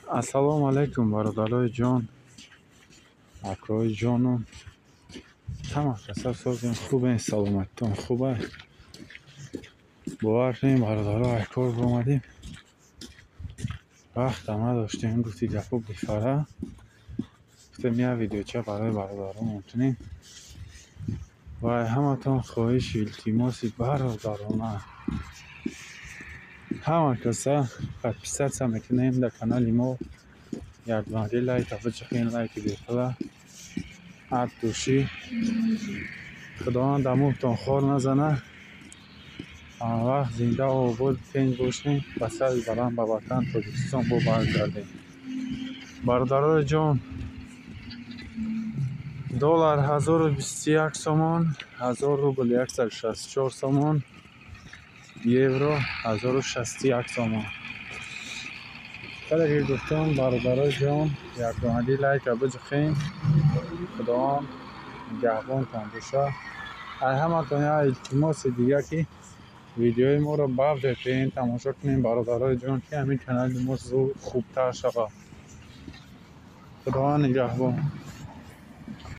Ассалому алайкум, бародарои ҷон, акои ҷону ҳама каса. Созем, хубен, саломатитон хуба? Бовар кунем, бародаро, ай кор омадем, вақтам надоштем. Гуфти гапо бефара, гуфтем, як видеоча барои бародаронмон кунем. Ва ҳаматон хоҳиши илтимоси бародарона: ҳама каса подписаться мекунем дар канали мо, якдонаги лайка биҷиқем, лайки бепула от души. Худованд дамоҳтон хор назана. Ҳамавақт зиндаву ободу тинҷ бошем. Ба сари баланд ба ватан Тоҷикистон бо баргардем. Бародарои ҷон, доллар 1021 сомон, 1000 рубл 164 сомон, евро 1061 сомон. Хеле гуфтам, бародарои ҷон, якдонаги лайка биҷиқем. Худованд нигаҳбонтон боша. Ай ҳаматон як илтимоси дига, ки видеои моро ба VPN тамошо кунем, бародарои ҷон, ки ҳамин канали мо зуд хубтар шавад. Худованд нигаҳбон.